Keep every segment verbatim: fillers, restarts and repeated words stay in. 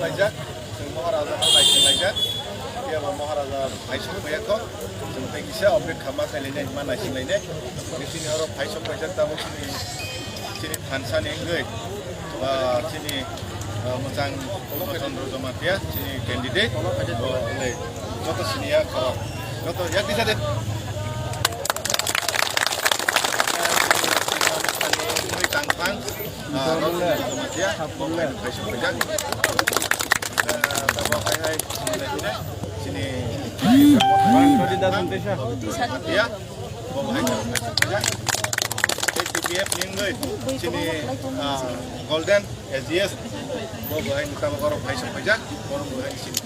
Laijak, chwng Maharaja no naising laijak. Phiya ba Maharaja phaisok phaiya kho. Chwng tei kisa opek khama khailai nai ma naising lai nai. Chini oro phaisok laijak tabuk chini, chini thansa ni wngwi, ah, chini, ah, mwchang Chandra Jamatia, chini candidate. Bo le joto siniya kho. Joto yak disa de. Tang tang. Ah, Chandra Jamatia, bo le phaisok laijak. Ah, tabo hai hai, chini, chini, ya, bo hai, T P F ni wngwi, chini, ah, Golden A G S, bo bo hai, tabo oro phaisok laijak, bo bo hai, chini.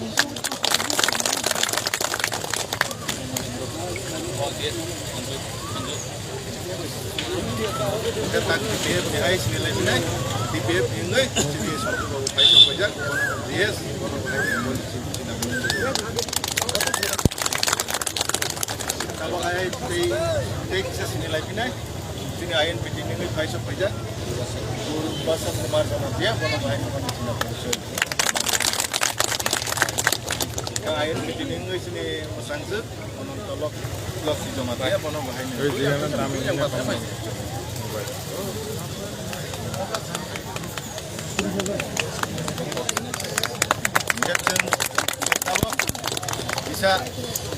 T P F ni hai sini lai nai, T P F ni ngai, sini sokro bai sok bai jak, yes, sini sini. Tabo hai tei, tei kisa sini lai nai, sini I N P T ni ngai bai sok bai jak, Guru Basant Kumar Jamatia, bono bai sok bai jak. Ka I N P T ni wngwi chini mwsangchwk Ananto Lok, Lok si Jamatia, bono bahai ni. Oi, jigana dami ni. Kisa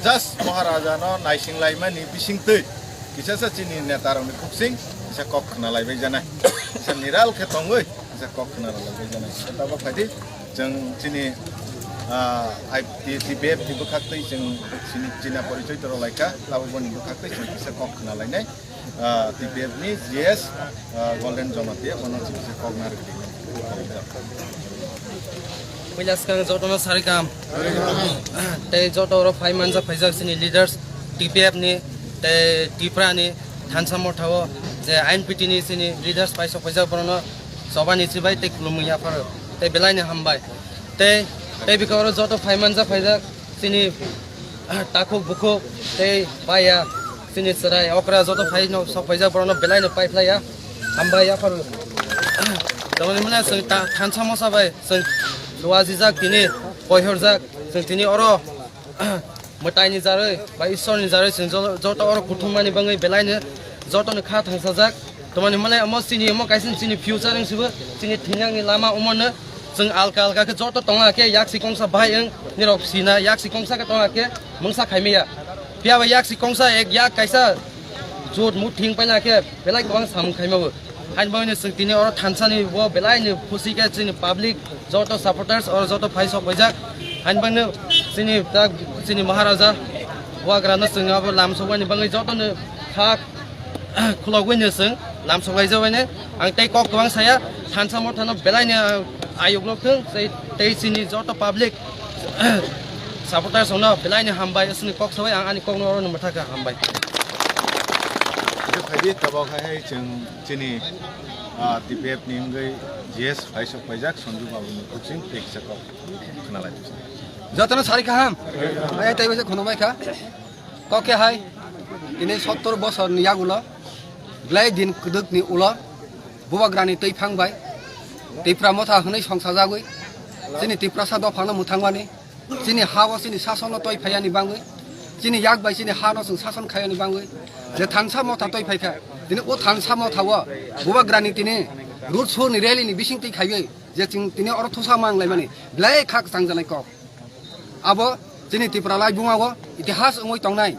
just Maharaja no naising laimani bisingtwi kisa sa chini neta rokni kuksing kisa kok khna laibai janai. Kisa niral khe tongwi kisa kok khna laibai janai. Tabok khaidi. Chwng chini, ah, I T P F ni bwkhak twi chwng chini china porichoi toro laikha, tabuk boni bwkhak twi chwng kisa kok khna lainai. Ah, T P F ni G S, ah, Golden Jamatia, bono chwng kisa kok narwk di. Puila swkang jotono sari kaham. Tei joto oro phai manjak phaijak chini leaders T P F ni tei Tipra ni thansa motha o je I N P T ni chini leaders paisok phaijak borokno chobani chibai tei khulumwi yapharo. Tei belai ni hambai. Tei, tei bikha oro joto phai manjak phaijak chini, ah, takhuk bukhuk tei baya chini chwrai okra joto phai no sok phaijak borokno belai no paiphlaiya. Hambai yaphar. Tamoni mane chwng ta-, thansa mosa bai chwng luajijak tini poihorjak chwng tini oro mwtaini jarwi ba Ishwar ni jarwi chwng jo-, joto oro kuthumani bangwi belai no joto ni kha thangsajak. Tamoni mane omo chini omo kaisa chini future wng sibo chini thinangni lama omo no chwng alka alka khe joto tonga khe yaksi kongsa bahai wng nirok sina yaksi kongsa khe tonga khe mungsa khaimaya. Phiya ba yaksi kongsa ek yak kaisa jot mu thing paina khe belai kwbang samung khaima bo. Hain bangni chwng tini oro thansani bo belai ni khusi khe chini public joto supporters oro joto phai sok paijak. Hain bangni chini ta chini Maharaja Bubagra no chwng abo lam sokmani bangwi joto no kha khulogwi no chwng lam soklai jabani. Ang tei kok kwbang saya, thansa mothano belai ni ayuk lok thung, tei, tei chini joto public supporters no belai ni hambai, chini kok sabai ang ani kok no oro no mwthaka hambai. Khe phaidi tabok hai hai chwng chini, ah, T P F ni wngwi G S phai sok paijak Sanju Babu ni kuching tei kisa kok khna lai. Jotono sari kaham. Ai tei bai khunu bai kha. Kok khe hai, tini sottor bosor ni yagulo, belai din kwdwk ni ulo, Bubagrani twi phang bai, Tipra motha hwnwi song sajagwi, chini Tiprasa dophano mwthangmani, chini ha-o chini sasono twi phaiyani bangwi, chini yak bai chini ha-no chwng sason khaiyani bangwi, je thansa motha twi phaikha, tini o thansa motha-o Bubagrani tini road show ni rally ni bising twi khaiwi, je chwng tini oro thusa manglaimani, belai kha kwchang janai kok. Abo chini Tripura lai buma o itihas wngwi tongnai.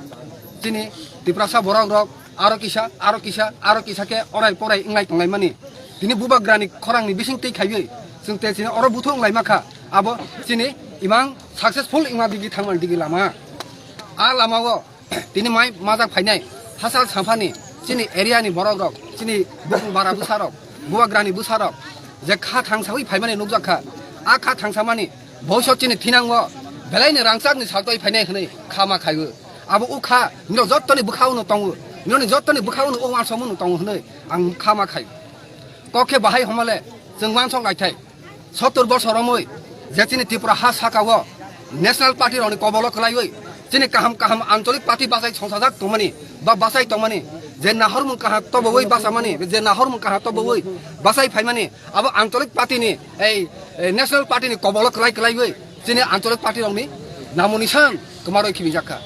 Chini Tiprasa borok rok aro kisa, aro kisa, aro kisa khe orai porai wnglai tonglaimani. Tini Bubagrani khorangni bising twi khaiwi chwng te chini oro buthu wnglaima kha. Abo chini imang successful wngma digi thangmani digi lama. A lama o tini mai majak phainai hachal samphani chini area ni borok rok, chini bukung bara bwsa rok, Bubagrani bwsa rok je kha thangsawi phaimani nukjak kha. A kha thangsamani bhobishyot chini thinango belaini rangchakni saltwi phainai hwnwi kha ma khaio. Abo o kha nino jottoni bwkhao no tongo, nini jottoni bwkhao no o uansukmung no tongo hwnwi ang kha ma khaio. Kok khe bahai homole chwng uansuk naithai. Sottor bosor romwi je chini Tripura ha saka o National Party rokni kobolo kwlaiwi chini kaham kaham ancholik party bachai songsajak tongmani ba bachai tongmani je nahormung kaha tobowi basamani, je nahormung kaha tobowi basai phaimani, abo Ancholik Party ni, ei, ei, National Party ni kobolo kwlai kwlaiwi chini Ancholik Party rokni namo nisan kwmarwi khibijakha.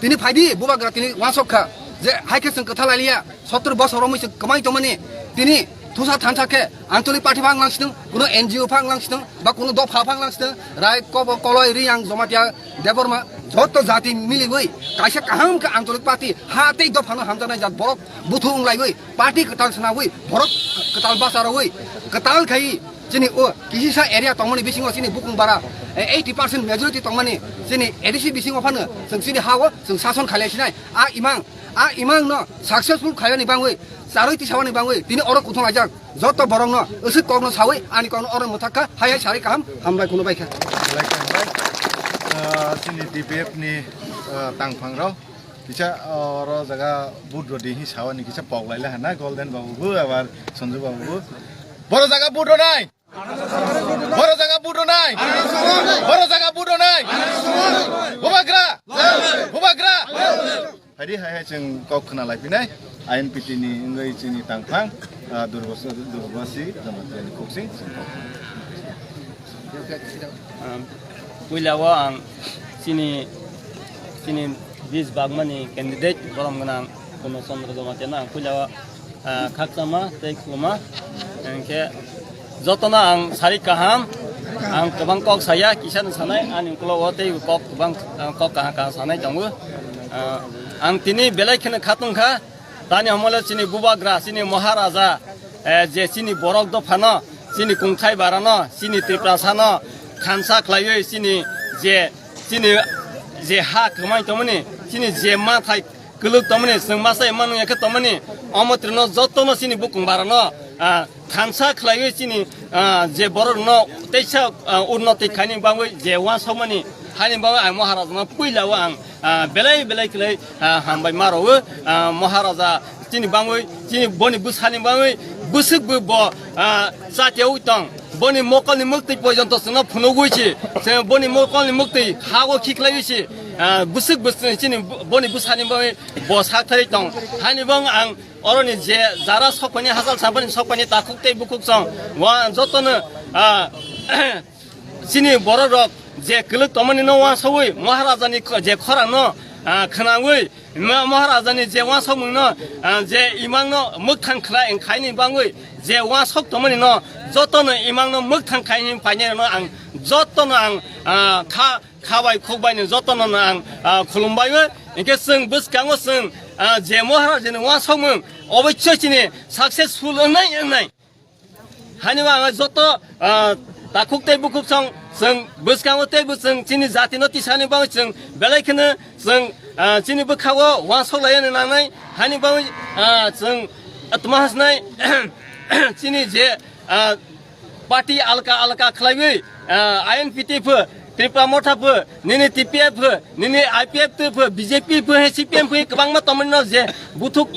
Tini phaidi bubagra tini wansok kha je hai khe chwng kwtha lailiya, sottor bosor romwi chwng kwmai tongmani, tini thusa thansa khe Ancholik Party phang langsitwng, kuno N G O phang langsitwng, ba kuno dopha phang langsitwng, Rai, Kobo, Koloi, Riyang, Jamatia, Debbarma, joto jati miliwi kaisa kaham khe Ancholik Party ha tei dophano hamjaknai jat borok buthu wnglaiwi party kwtal swnawi borok kwtal bacharowi kwtal khai chini o kisisa area tongmani bisingo chini bukung bara, eh, eighty percent majority tongmani chini A D C bisingo phano chwng chini ha-o chwng sason khailai sinai. A imang, a imang no successful khaiyani bangwi, charwi tisawani bangwi tini oro kuthung laijak. Joto borokno, aswk kokno sawi, ani kokno oro mwthak kha, hai hai sarwi kaham, hambai kuno bai kha. Belai khe hambai. Ah, chini D P F ni, ah, tangphang rok, kisa, ah, oro jaga vote rodi hi sawani kisa pok laila hana, Golden babu bo, abar Sanju babu bo. Boro jaga vote rodai! Boro jaga vote rodai! Boro jaga vote rodai! Bubagra! Bubagra! Phaidi hai hai chwng kok khna lai phinai, I N P T ni wngwi chini tangphang, ah, Durbasi, Durbasi Jamatia ni khuksing chwng kok. Um, puila o ang chini, chini bis bagmani candidate borom gwnang Purno Chandra Jamatia no ang puila o ah, khakchangma tei khuluma. Hingkhe jotono ang sari kaham, ang kwbang kok saya, kisa no sanai, ani ukulok o tei kok kwbang, ah, kok kaham kaham sanai tongo. Ah, ang tini belai kheno khatungkha, tani homole chini bubagra, chini Maharaja, eh, je chini borok dophano, chini kungthai barano, chini Tiprasano thansa khlaiwi chini je, chini je ha kwmai tongmani, chini je mathai kwlwk tongmani, chwng masa imano yakhe tongmani, omo twrwino jotono chini bukung barano, ah, thansa khlaiwi chini, ah, je borokno teisa, ah, unnoti khaini bagwi je uansukmani, haini bagwi ang Maharajano puila o ang, ah, belai belai khlai, ah, hambai ma rwo, ah, Maharaja chini bagwi, chini boni bwsani bagwi, bwswk bo, bo, ah, chatiyaui tong. Boni mokolni mwktwi pojonto chwngno phunugwi si, chwng boni mokolni mwktwi hago khiklaiwi si, ah, bwswk bwswk chini boni bwsani bagwi bo saktharwi tong. Haini bo ang oroni je jara sokphani hachal saphani sokphani takhuk tei bukhuk chong, wa jotono, ah, chini borok rok je kwlwk tongmani no uansugwi Maharajani kho-, je khorang no, ah, khwnangwi Ma-, Maharajani je uansukmung no, ah, je imang no mwkthang khlai, khaini bagwi je uansuk tongmani no jotono imang no mwkthang khaini painai no ang jotono ang, ah, kha, kha bai khuk bai no jotono no ang, ah, khulum bai o. Hinkhe chwng bwskango chwng, ah, je Maharajani uansukmung oboisoi chini successful wngnai, wngnai. Hani bo ang joto, ah, takhuk tei bukhuk song chwng bwskango tei bo chwng chini jati no tisani bagwi chwng belai kheno chwng, ah, chini bwkhago uansuk laiyani nangnai. Hani bagwi, ah, chwng, ah, tma hasnai chini je, ah, party alka alka khlaiwi, ah, I N P T pho, Tipra Motha pho, nini T P F pho, nini I P F T pho, B J P pho, C P M pho, kwbangma tongmani no je buthuk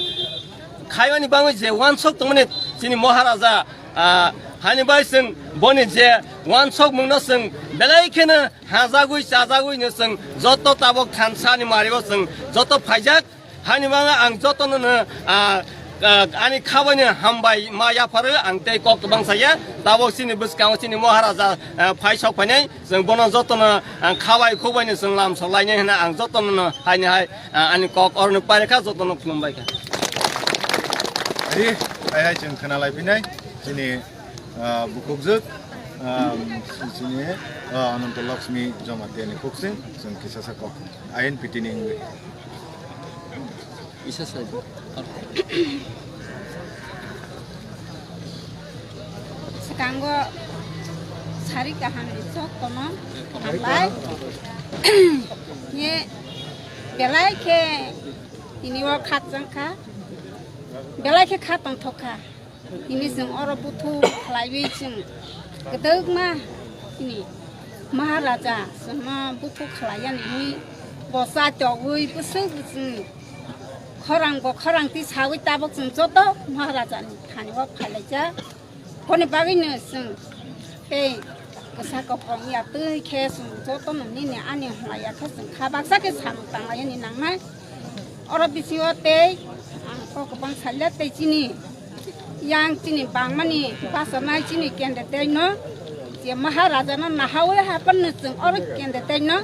khaimani bagwi je uansuk tongmani chini Maharaja, ah, hani bai chwng boni je uansukmung no chwng belai kheno hajagwi chajagwi no chwng joto tabok thansa ni mario chwng joto phaijak. Hani bagwi ang jotono no, ah, ah, ani khabaino hambai ma yapharo ang tei kok kwbang saya. Tabok chini bwskango chini Maharaja, ah, phai sok phainai, chwng bono jotono ang khabai khubaino chwng lam sok lainai hwnna ang jotono no haini hai, ah, ani kok oroni pairikha, jotono khulumbaikha. Ari, hai hai chwng khna lai phinai chini, ah, bukhukjwk, ah, chini, ah, Ananto Lakshmi Jamatia ni khuksing chwng kisa sa kok. I N P T ni wngwi. Isa sa. Swkango sari kaham ni sok kono hamlai. Ye belai khe tini o khakchang kha. Belai khe kha tongthok kha. Tini chwng oro buthu khlaiwi chwng kwdwkma chini Maharaja chwngno buthu khlaiyani hwnwi bo chatogwi bwswk bwswk khorang bo khorang tisawi tabuk chwng joto Maharajani thani o phailaijak. Boni bagwino chwng tei kwsa kwphang ya twi khe chwng jotono nini ani hwnlaiya khe chwng kha baksa khe samung tanglaiyani nangnai. Oro bisingo tei ang Kok kwbang salya tei chini yang chini bangmani bachornai chini candidate no je Maharaja no nahawi hapan no chwng oro candidate no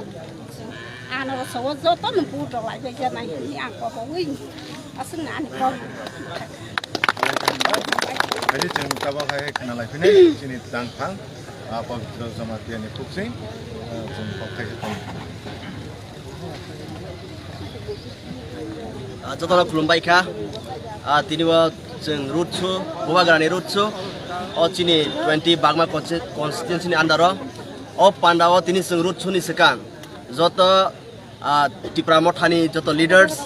ano sobo joto no vote rok lai bai jana hini ang kok wi aswk ani kok. Jadi chwng tabok hai khna lai phini chini tang phang, ah, Pabitra Jamatia ni khuksing, ah, chwng kok thai. Ah, jotono khulumbai kha. Ah, tini o chwng road show, Bubagrani road show. O chini twenty Bagma consti-, constituency ni under o. O panda o tini chwng road show ni swkang. Joto, ah, Tipra Mothani joto leaders,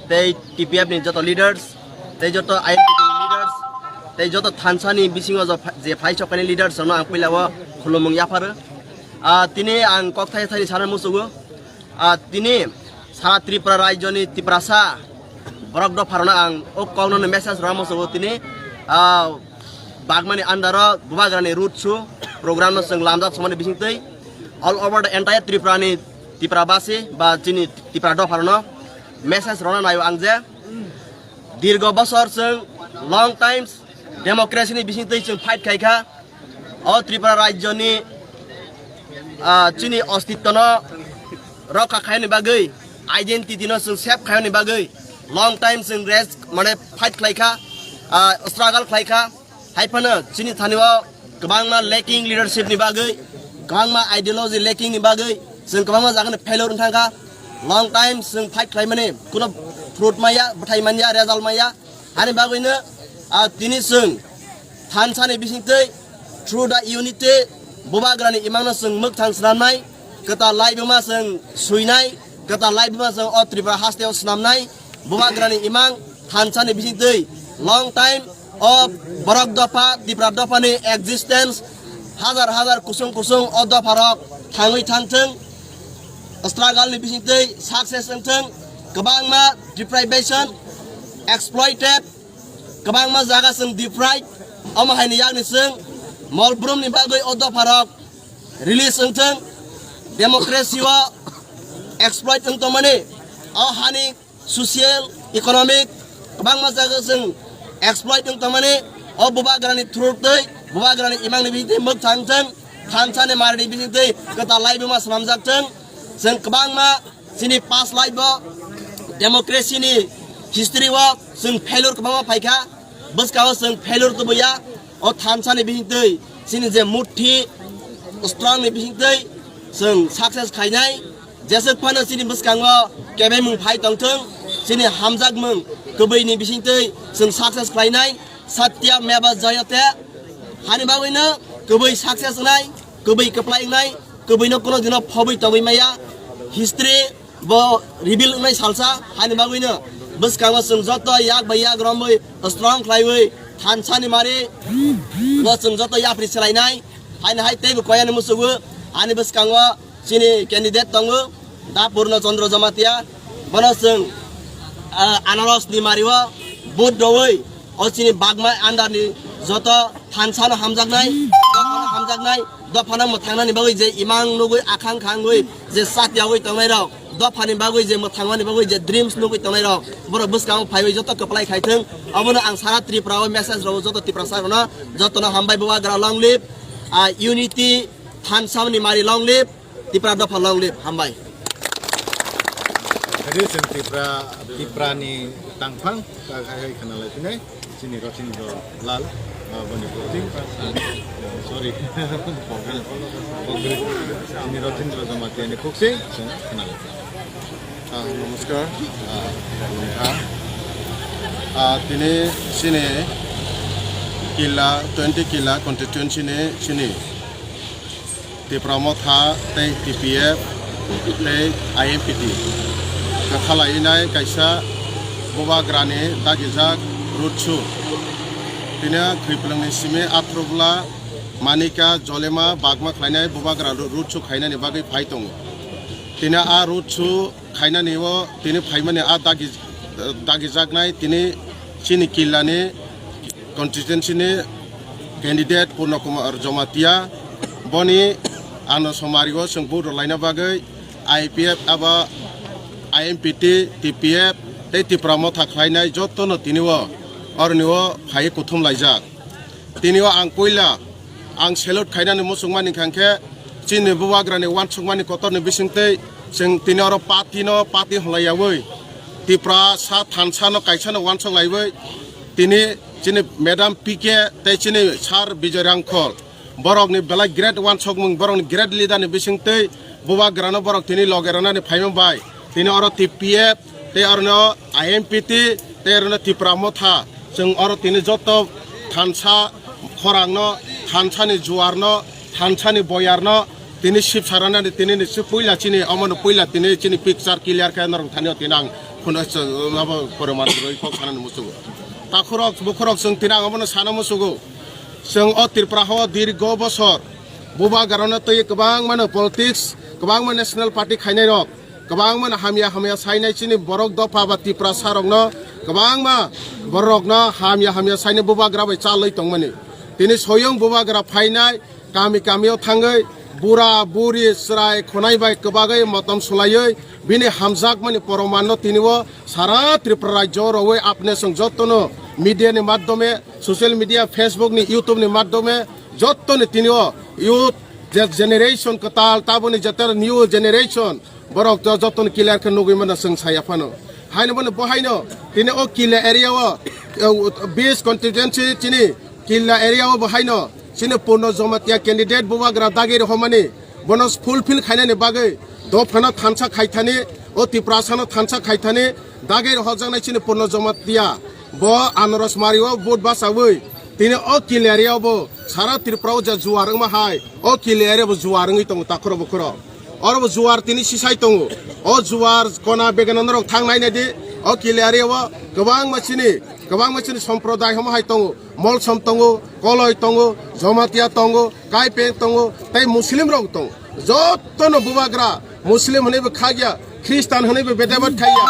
tei T P F ni joto leaders, tei joto I M P ni leaders, tei joto thansa ni bisingo jo pha-, je phai sokani leaders no ang puila o khulumung yapharo. Ah, tini ang kok thai thai sana musugo. Ah, tini sara Tripura rajyoni Tiprasa borok dopharano ang o kokno message rwna musugo tini, ah, Bagmani under o Bubagrani road show program no chwng lamjak somani bisingtwi all over the entire Tripura ni Tiprabasi ba chini Tipra dopharano message rwna naio ang je dirgo bosor chwng long times democracy ni bisingtwi chwng fight khai kha. O Tripura rajyoni, ah, chini ostitwno rokha khaini bagwi, identity no chwng save khaini bagwi long time chwng race mane fight khlai kha, ah, struggle khlai kha. Hai phano chini thani o kwbangma lacking leadership ni bagwi, kwbangma ideology lacking ni bagwi chwng kwbangma jaga ni failure wng thang kha. Long time chwng fight khlai mani kuno fruit maya, bwthai manya, result maya. Ani bagwino, ah, tini chwng thansa ni bisingtwi through the unity Bubagrani imangno chwng mwkthang swnamnai, kwtal laibuma chwng swinai, kwtal laibuma chwng o Tripura hasteo swnamnai, Bubagrani imang thansa ni bisingtwi long time o borok dopha, Tripura dopha ni existence hajar hajar kusung kusung o dopha rok thangwi thangthwng, struggle ni bisingtwi success wngthwng, kwbangma deprivation, exploited, kwbangma jaga chwng deprive, omo haini yakni chwng mol brumni bagwi o dopharok release wngthwng, democracy o exploit wng tongmani, o hani social, economic kwbangma jaga chwng exploit wng tongmani, o Bubagrani through twi, Bubagrani imangni bisingtwi mwkthang thwng, thansa ni mari ni bisingtwi kwtal laibuma swnamjak thwng, chwng kwbangma chini past life o democracy ni history o chwng failure kwbangma phaikha, bwskao chwng failure tubuya, o thansa ni bisingtwi chini je muthi strong ni bisingtwi chwng success khainai, jeswk phano chini bwskango kebengmung phai tongthwng, chini hamjakmung kwbwini bisingtwi chwng success khlainai, satya meva jayate. Hani bagwino kwbwi success wngnai, kwbwi kwplai wngnai, kwbwino kuno dino phobwi tongwi maya. History bo reveal wngnai salsa, hani bagwino bwskango chwng joto yak bai yak romwi strong khlaiwi thansani mari bo chwng joto yapri swlainai. Hani hai teibo koyani musugo, ani bwskango chini candidate tongo, Da Purno Chandra Jamatia, bono chwng, ah, anaros ni mario vote rwwi o chini bagma under ni joto thansano hamjaknai, dophano hamjaknai, dophano mwthangnani bagwi je imang nugwi akhang khangwi je satyawi tongnai rok, dophani bagwi je mwthangmani bagwi je dreams nugwi tongnai rok, borok bwskango phaiwi joto kwplai khaithwng. Obono ang sara Tripura o message rwo joto Tiprasa rokno, jotono hambai, Bubagra long live, ah, unity, thansani mari long live, Tipra dopha long live, hambai. Jadi chwng Tipra, Tipra ni tangphang, ta hai hai khana lai phine, chini Rotindra Lal, ah, boni khuksing, ah, sorry, chini Rotindra Jamatia ni khuksing, chwng khana lai. Ah, namaskar. Ah, ah, tini chini Killa, twenty Killa constituency ni chini Tipra Motha tei T P F tei I M P T kwthalainai kaisa Bubagrani dagijak road show. Tini Khwiplwngni simi Athrubla, Manika, Jolema, Bagma khlainai Bubagra ro-, road show khainani bagwi phai tongo. Tini a road show khainani o tini phaimani a dagi, dagijaknai tini chini Killani constituency ni candidate Purno Kumar Jamatia, boni ano somari o chwng vote rwlaina bagwi I P F abo I M P T, T P F, tei Tipra Motha khlainai jotono tini o oroni o phai kuthum laijak. Tini o ang puila ang salute khainani muchungmani kha khe chini bubagrani uansukmani kotorni bisingtwi chwng tini oro party no party hwnlaiyaui Tipra sa thansa no kaisa no uansuk laiwi tini chini Madam P K tei chini Sir Bijoy Rangkhol borokni belai great uansukmung, borokni great leader ni bisingtwi bubagrano borok tini loge rwnani phaima bai tini oro T P F tei orono I M P T tei orono Tipra Motha chwng oro tini joto thansa khorangno, thansani juarno, thansani boyarno tini sip saranani tini ni si puila chini omono puila tini chini picture clear khe norok thani o tini ang phone abo pore manwi kok sanani musugo. Takhurok bukhurok chwng tini ang omono sana musugo. Chwng o Tripura o dirgo bosor bubagrano twi kwbangmano politics, kwbangma national party khainairok, kwbangmano hamya hamya sainai chini borok dopha ba Tiprasarokno, kwbangma borokno hamya hamya sainai bubagra bai chalwi tongmani. Tini soyung bubagra phainai kami kamio thangwi bura buri chwrai khonai bai kwbagwi motom sulaiwi bini hamjakmani poromanno tini o sara Tripura rajyo rogwi apne chwng jotono media ni madhyome, social media, Facebook ni, YouTube ni madhyome jottoni tini o youth je generation kwtal taboni jeta new generation borok jo-, jottoni clear khe nugwi mano chwng saya phano. Haino bono bo haino tini o Killa area o, eh, bis constituency chini Killa area o bo haino chini Purno Jamatia candidate bubagra dagi rohomani bono fulfill khainani bagwi dophano thansa khaithani o Tiprasano thansa khaithani dagi rohojaknai chini Purno Jamatia bo Anaros Mari o vote bachawi tini o Killa area o bo sara Tripura o je juar wngma hai o Killa area bo juar wngwi tongo takhoro bukhoro. Oro bo juar tini sisai tongo. O juar kona begeno norok thang nainai di. O Killa area o kwbangma chini, kwbangma chini somproday homo hai tongo. Molsom tongo, Koloi tongo, Jamatia tongo, Kaipeng tongo, tei Muslim rok tongo. Jotono bubagra, Muslim hwnwi bo khagya, Christian hwnwi bo bedebat khaya,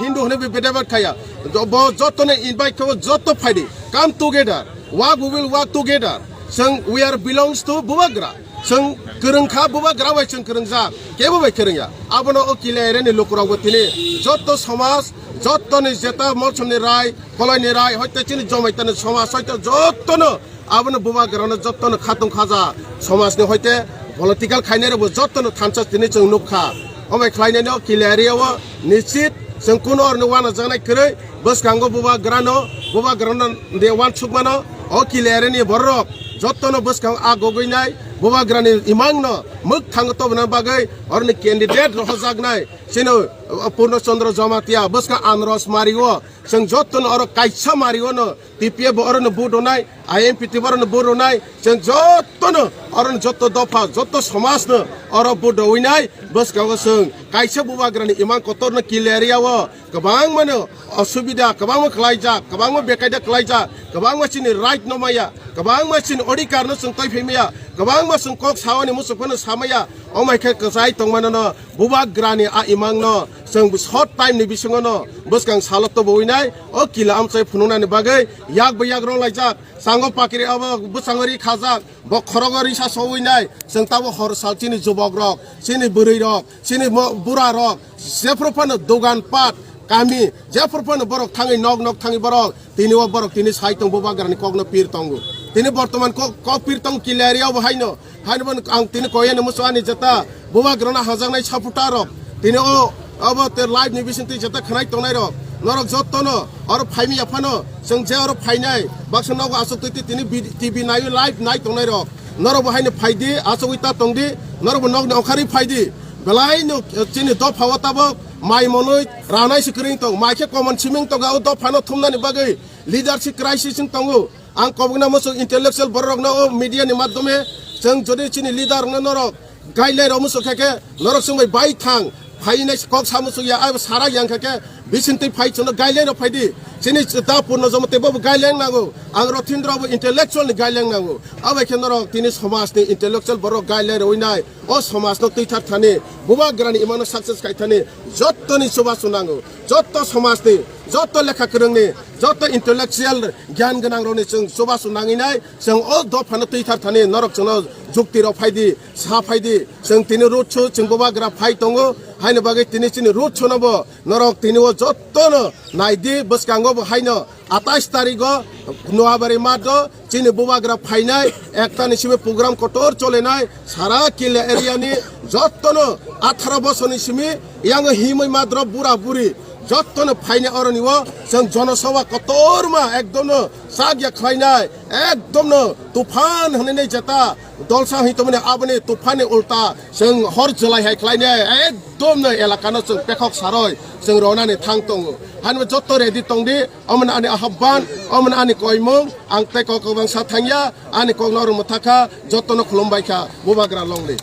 Hindu hwnwi bo bedebat khaya. Jo-, bo jotono invite khaio, joto phaidi. Come together. Work, we will work together. Chwng, we are belongs to bubagra. Chwng kwrwng kha, bubagra bai chwng kwrwngjak, kebo bai kwrwngya. Abono o Killa area ni lukurokbo tini joto somaj, jotoni jeta Molsomni rai, Koloini rai, hoite chini Jomaitani somaj, hoite jotono abono bubagrano jotono khatung khaja somajni hoite political khainairokbo jotono thansa tini chwng nukha. Omo khlainaino Killa area o nischit chwng kuno orni uanajaknai kwrwi. Bwskango bubagrano, bubagrano de uansukmano, o Killa area ni bororok jotono bwskango a gogwinai bubagrani imangno mwkthango tobona bagwi oroni candidate rohojaknai chini, uh, Purno Chandra Jamatia, bwskang Anaros Mari o, chwng jotono oro kaisa Mari o no T P F bo orono vote rwnai, I M P T bo orono vote rwnai, chwng jotono orono joto dopha, joto somajno oro vote rwinai, bwskango chwng kaisa bubagrani imang kotorno Killa area o kwbangmano osubida, kwbangma kwlaijak, kwbangma bekaida kwlaijak, kwbangma chini right no maya, kwbangma chini odhikar no chwng twi phai maya, kwbangma chwng kok sawani muchuk phano samaya, omo hai khe kwchai tongmano no bubagrani a imang no chwng short time ni bisingo no bwskang salo tobowinai o Killa amchai phunuknani bagwi yak bai yak rong laijak, chango pakiri abo bwskango ri khajak, bo khorogo risa sowinai, chwng tabo hor sal chini jubok rok, chini bwrwi rok, chini mo-, bura rok, jephru phano dogan pat, kami, jephru phano borok thangwi nok nok thangwi borok, tini o borok tini sai tong bubagrani kokno pir tongo. Tini bortoman kok, kok pir tong Killa area o bo haino, haino bo ang tini koyani muchung ani jeta bubagrano hajaknai supporter rok, tini o abo te live ni bisingtwi jeta khwnai tongnai rok, norok jotono oro phaimi yaphano, chwng je oro phainai, baksa nogo achuktwi twi tini B-, T V naiwi live nai tongnai rok, norok bo haino phaidi, achugwi ta tongdi, norok bo nokni okharwi phaidi. Belai no, eh, chini dopha o tabok mai monwi ranai se kwrwng tong, mai khe common siming tongo, o dopha no thumnani bagwi leadership crisis wng tongo. Ang kobokna muchung intellectual borok rokno o media ni madhyome chwng jodi chini leader rokno norok guideline rok muchung khe khe norok chwng bai bai thang phai nai kok sa muchung ya, abo sara yang khe khe bising twi phai chwngno guideline rok phaidi. Chini ta Purno Jamatia bo guideline nango, ang Rothindra bo intellectual ni guideline nango. Abai khe norok tini somaj ni intellectual borok guideline rwi nai. O somajno twithar thani, bubagrani imangno success khai thani, jottoni chubachu nango, jotto somajni, jotto lekha kwrwngni, jotto intellectual gyan gwnangrokni chwng chubachu nangwi nai, chwng o dophano twithar thani norok chwngno Chukti rok phai di, sa phai di, chwng tini road show, chwng bubagra phai tongo, haino bagwi tini chini road show no bo norok tini o jotto no nai di, bwskango bo haino atais tarik o Noabari math o chini bubagra phainai, ekta ni simi program kotor cholenai, sara Killa area ni jotto no atharo bosor ni simi yang himwi madrop bura buri jotto no phainai, oroni o chwng jonosabha kotorma ekdom no chak ya khlainai, ekdom no tuphan hwnwi nai jeta dolsa hwnwi tongmani, aboni tuphani ulta chwng hor jwlai hai khlainai, ekdom no elaka no chwng pekhok saroi chwng ronani thang tongo. Hanwi jotto ready tong di, omo ani ahobban, omo ani koimung, ang tei kok kwbang sa thangya, ani kok no oro mwthakha, jotto no khulumbai kha, bubagra long live.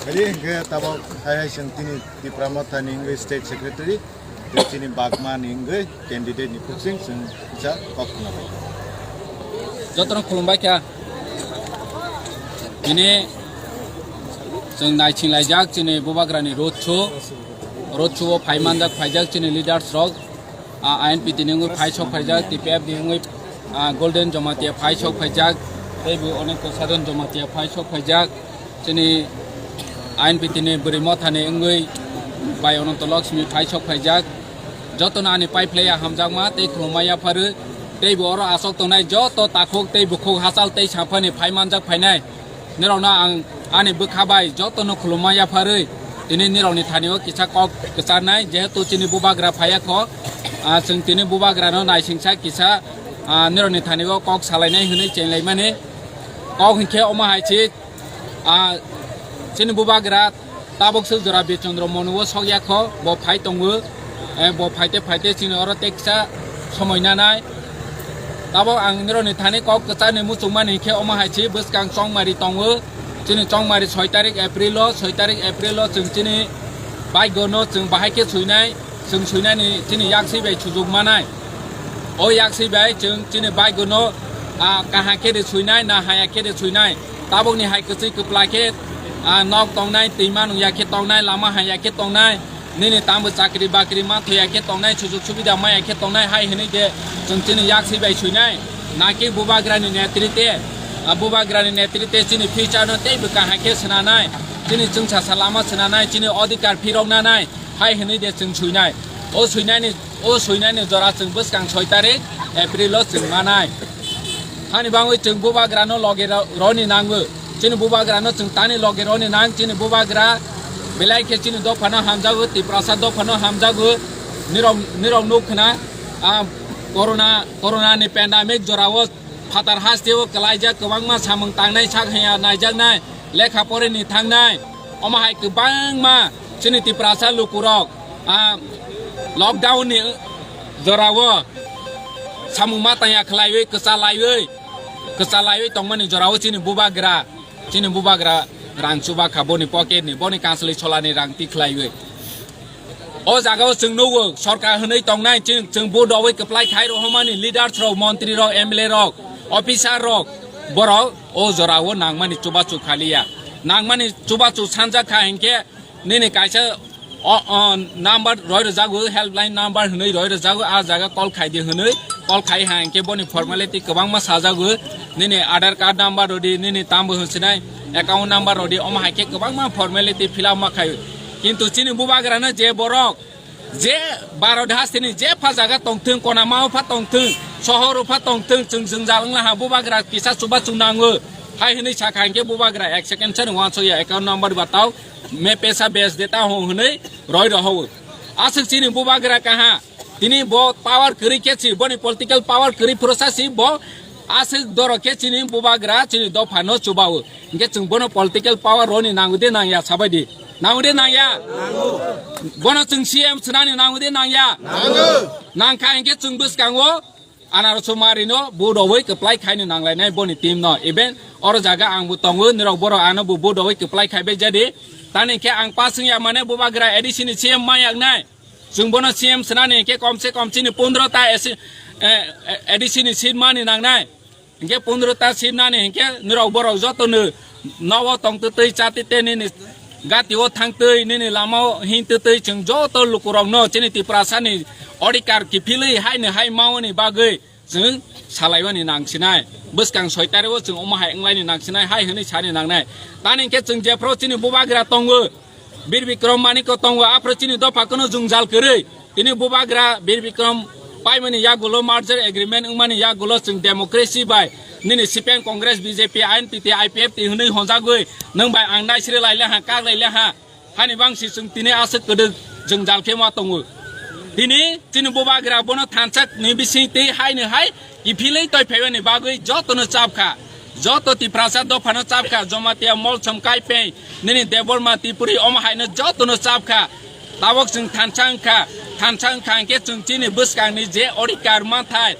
Kali hingke tabok hai hai chwng tini Tipra Motha ni wngwi state secretary, tei chini bagma ni wngwi candidate ni kuching chwng kisa kok khna bai. Jotono khulumbai kha. Tini chwng naising laijak chini bubagra ni road show. Road show o phai manjak, phaijak chini leaders rok. Ah, I N P T ni wngwi phai sok phaijak, T P F ni wngwi, ah, Golden Jamatia phai sok phaijak, tei bo onek sadon Jamatia phai sok phaijak. Chini I N P T ni bwrwi mothani wngwi bai Ananto Lakshmi phai sok phaijak. Jotono ani pai phlaiya hamjakma tei khulumma yapharwi, tei bo oro asok tongnai joto takhuk tei bukhuk hachal tei saphani phai manjak phainai. Nirokno ang ani bwkha bai jotono khulumma yapharwi, tini nirokni thani o kisa kok kwcharnai, jehetu chini bubagra phaiya kho, ah, chwng tini bubagrano naisingsa kisa, ah, nirokni thani o kok salainai hwnwi chenlaimani. Kok hinkhe omo hai se, ah, chini bubagra tabok se jora Birchandra Monu o sokya kho, bo phai tongo, eh, bo phaite phaite chini oro teksa somoi nanai. Tabok ang nirokni thani kok kwcharni muchungmani hinkhe omo hai se bwskang chongmari tongo. Chini chongmari soi tarik April o, soi tarik April o chwng chini bike no chwng bahai khe suinai, chwng suinani chini yaksi bai sujuk manai. O yaksi bai chwng chini bike no, ah, kaham khe de suinai, na haya khe de suinai. Tabokni hai kwchwi kwpla khe, ah, nok tongnai, twima nungya khe tongnai, lama haya khe tongnai, nini tambo chakri bakri ma thoya khe tongnai, sujuk subida maya khe tongnai, hai hwnwi de chwng chini yaksi bai suinai. Naki bubagrani netrite, ah, bubagrani netrite chini future no tei bwkha hai khe swnanai, chini chwngsa sa lama swnanai, chini odhikar phiroknanai, hai hwnwi de chwng suinai. O suinani, o suinani jora chwng bwskang soi tarik April o chwng manai. Hani bangwi chwng bubagrano loge ro-, roni nango. Chini bubagrano chwng tani loge roni nang, chini bubagra belai khe chini dophano hamjago, Tiprasa dophano hamjago. Nirok, nirok nuk khna, ah, corona, corona ni pandemic jorao phatar hasteo kwlaijak kwbangma samung tangnai sak haya naijaknai, lekha porini thangnai. Omo hai kwbangma chini Tiprasa lukurok, ah, lockdown ni jorao samung ma tangya khlaiwi, kwchalaiwi, kwchalaiwi tongmani jorao chini bubagra, chini bubagra rang chuba kha boni pocket ni, boni kanslwi cholani rang tikhlaiwi. O jagao chwng nugo, sorkar hwnwi tongnai, chwng, chwng vote rogwi kwplai khai rohormani leaders rok, montri rok, M L A rok, officer rok, borok o jorao nangmani chubachu khaliya. Nangmani chubachu sanjak kha hinkhe nini kaisa o, o, number roi rwjago, helpline number hwnwi roi rwjago, a jaga call khai di hwnwi, call khai ha hinkhe boni formality kwbangma sajago, nini Aadhaar card number rodi, nini tambo hwnsinai account number rodi, omo hai khe kwbangma formality fill up ma khai. Kintu chini bubagrano je borok, je Bharat hasteni je pha jaga tongthwng, konamao pha tongthwng, sohoro pha tongthwng, chwng jwngjal wngla ha bubagra kisa chubachu nango. Hai hwnwi sakha hinkhe bubagra ek second sani uansukya account number batao, main paisa base deta ho hwnwi roi rohao. Aswk chini bubagra kaha, tini bo power kwrwi khe si, boni political power kwrwi phwrwsa si bo aswk doro khe chini bubagra chini dophano chubao. Hinkhe chwng bono political power roni nango de nangya sabai di. Nango de nangya? Bono chwng C M swnani nango de nangya? Nangkha hinkhe chwng bwskango Anaroso Marino vote rogwi kwplai khaini nanglainai boni team no. Even oro jaga ang bo tongo, nirok borok ano bo vote rogwi kwplai khaibai jadi. Tani khe ang pass wngya mane bubagra A D C ni C M ma yaknai. Chwng bono C M swnani hinkhe kom se kom chini pondro ta A C, eh, eh, A D C ni seat mani nangnai. Hinkhe pondro ta seat nani hinkhe nirok borok jotono nogo tongtwtwi chatwtwi nini gatio thangtwi nini lamao hintwtwi chwng joto lukurokno chini Tiprasani odhikar kiphilwi haino hai maoni bagwi chwng salaimani nangsinai. Bwskang soi tarik o chwng omo hai wnglaini nangsinai hai hwnwi sani nangnai. Tani hwnkhe chwng jephru chini bubagra tongo, Bir Bikrom Manikko tongo, aphru chini dopha kono jwngjal kwrwi. Tini bubagra Bir Bikrom paimani yagulo merger agreement wngmani yagulo chwng democracy bai nini C P M Congress, B J P, I N P T, I P F T hwnwi honjagwi nwng bai ang naisri laile ha, kak laile ha. Hani bangsi chwng tini aswk kwdwk jwngjal khe ma tongo. Tini chini bubagra bono thansa ni bising tei haino hai kiphilwi toi phaimani bagwi jotono chap kha. Joto Tiprasa dophano chap kha, Jamatia, Molsom, Kaipeng, nini Debbarma, Tripuri, omo haino jotono chap kha. Tabok chwng thansa wng kha, thansa wng kha hwnkhe chwng chini bwskangni je odhikar manthai,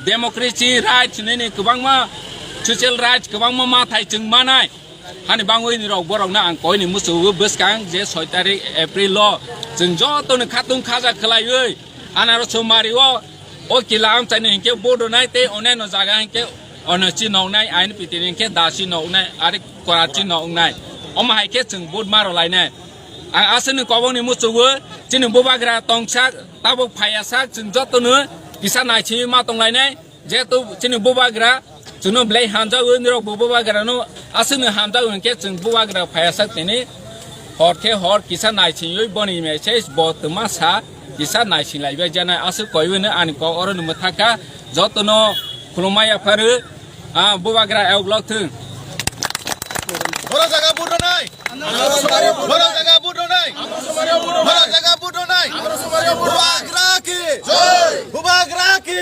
democracy rights nini kwbangma social rights kwbangma manthai chwng manai. Hani bangwi ni rok borokno ang koini muchungo bwskang je soi tarik April o chwng jotono khatung khaja khwlaiwi anaro chwng mario o kila amchaini hinkhe vote rwnai tei oneno jaga hinkhe ono chi noknai, I N P T ni hinkhe da chi noknai, ari kora chi noknai. Omo hai khe chwng vote ma rwlainai. Ang aswkni kobokni muchungo chini bubagra tongsa tabuk phaiyasak chwng jotono kisa naisingwi ma tonglainai. Jehetu chini bubagra chwngno belai hamjago, nirok bo bubagrano aswkno hamjago hinkhe chwng bubagra phaiyasak tini hor khe hor kisa naisingwi boni message bo twma sa kisa naising laibai janai aswk koiwi no ani kok oro no mwthakha jotono khulumma yapharo. Ah, bubagra eoklok thung. Boro jaga vote rwnai. Boro jaga vote rwnai. Boro jaga vote rwnai. Bubagra ki. Bubagra ki.